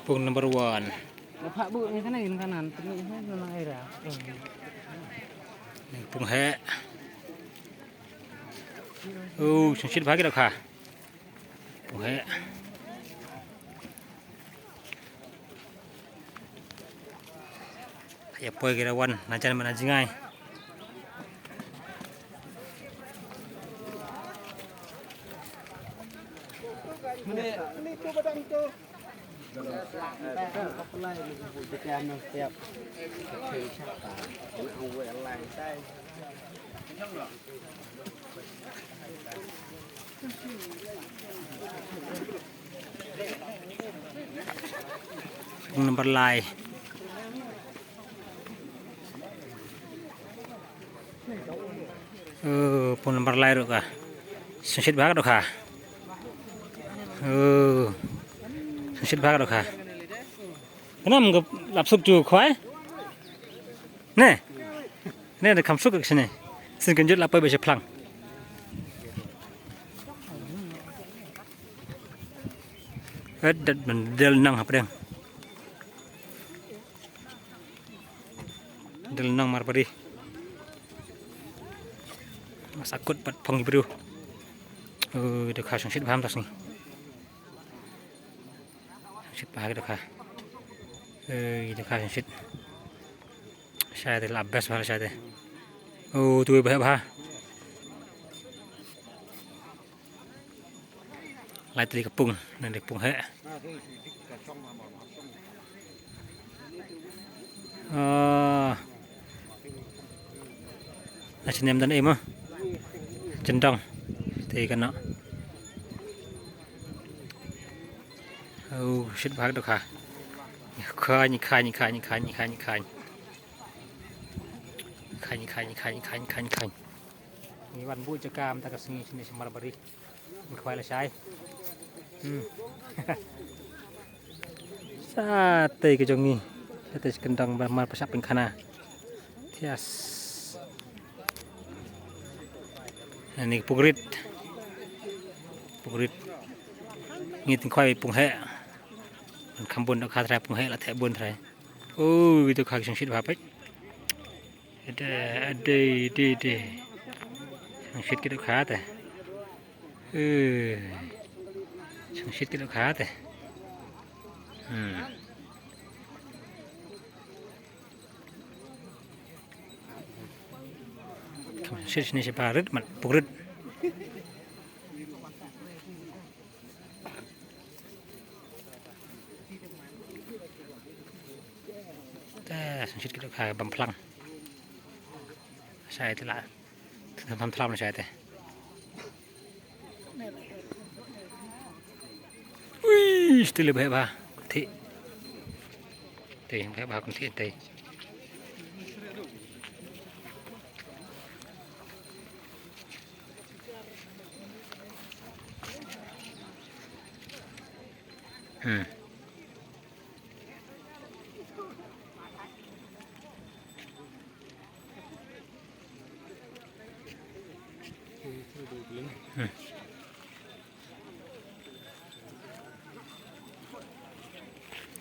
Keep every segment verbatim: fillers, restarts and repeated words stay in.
Pung number one. Pung heh. Oh, shongshit bha ki dohkha. Pung heh. Ïa poi ki la wan na jan bad na jngai. Pung number lai. Oh, pung number lai ruh ka. Shongshit bha ka dohkha. Oh. Shongshit bha ka dohkha. Kane ym ka lap suk ju khwai. Ne. Ne da kham suk ka shane. Sien kynjut la poi ba sha phlang. Et dat ban del nang hapdeng. Del nang mar pari. Mas akut pat phong ki briew. Oh, dohkha shongshit bha mynta sngi. Shongshit bha ki dohkha. Eh, dohkha shongshit. Shai te la best bha shai te. Oh, tu bha bha. Lai tylli ka pung, nang dei pung heh. Ah. Na snem dan em ah. Jendong. Te ka na. Oh, shit bha dohkha. Khain, khain, khain. Khain, khain, khain, khain. Ngi wan buh jaka mynta ka sngi shane sha Marbari. Ngi khwai lashai. Hmm. Sa tei ka jong ngi. Sa tei shi kyndong ba mar pashap pynkhana. Thias. Ani pukrit. Pukrit. Ngi tang khwai pung heh. Ban kham bun dohkha trai pung heh la theh bun trai. Oh, itu kha ki shongshit bha peit. Ade, ade, ade, ade. Shongshit ki dohkha te. Eh. Shongshit ki dohkha te. Hmm. Shongshit shane shi ba rit mat pukrit. Te, shongshit ki dohkha bam phlang. Shai te la. Te bam phlang shai te. Ui, shite le bha bha. Te. Te bha bha kun te te. Hmm. Hmm.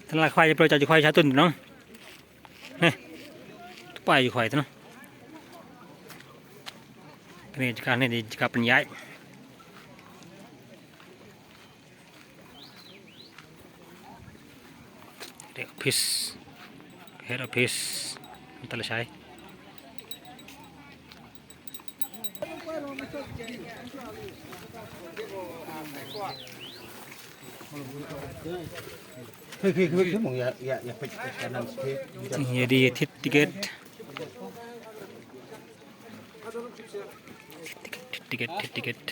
Tang la khwai plo cha khwai cha tun no. Ne. Tu pa ji khwai tu no. Kane jaka ne di jaka pynïaid. Head office. Head office. Mynta lashai. Ïa di thied tiket. Thied tiket, thied tiket.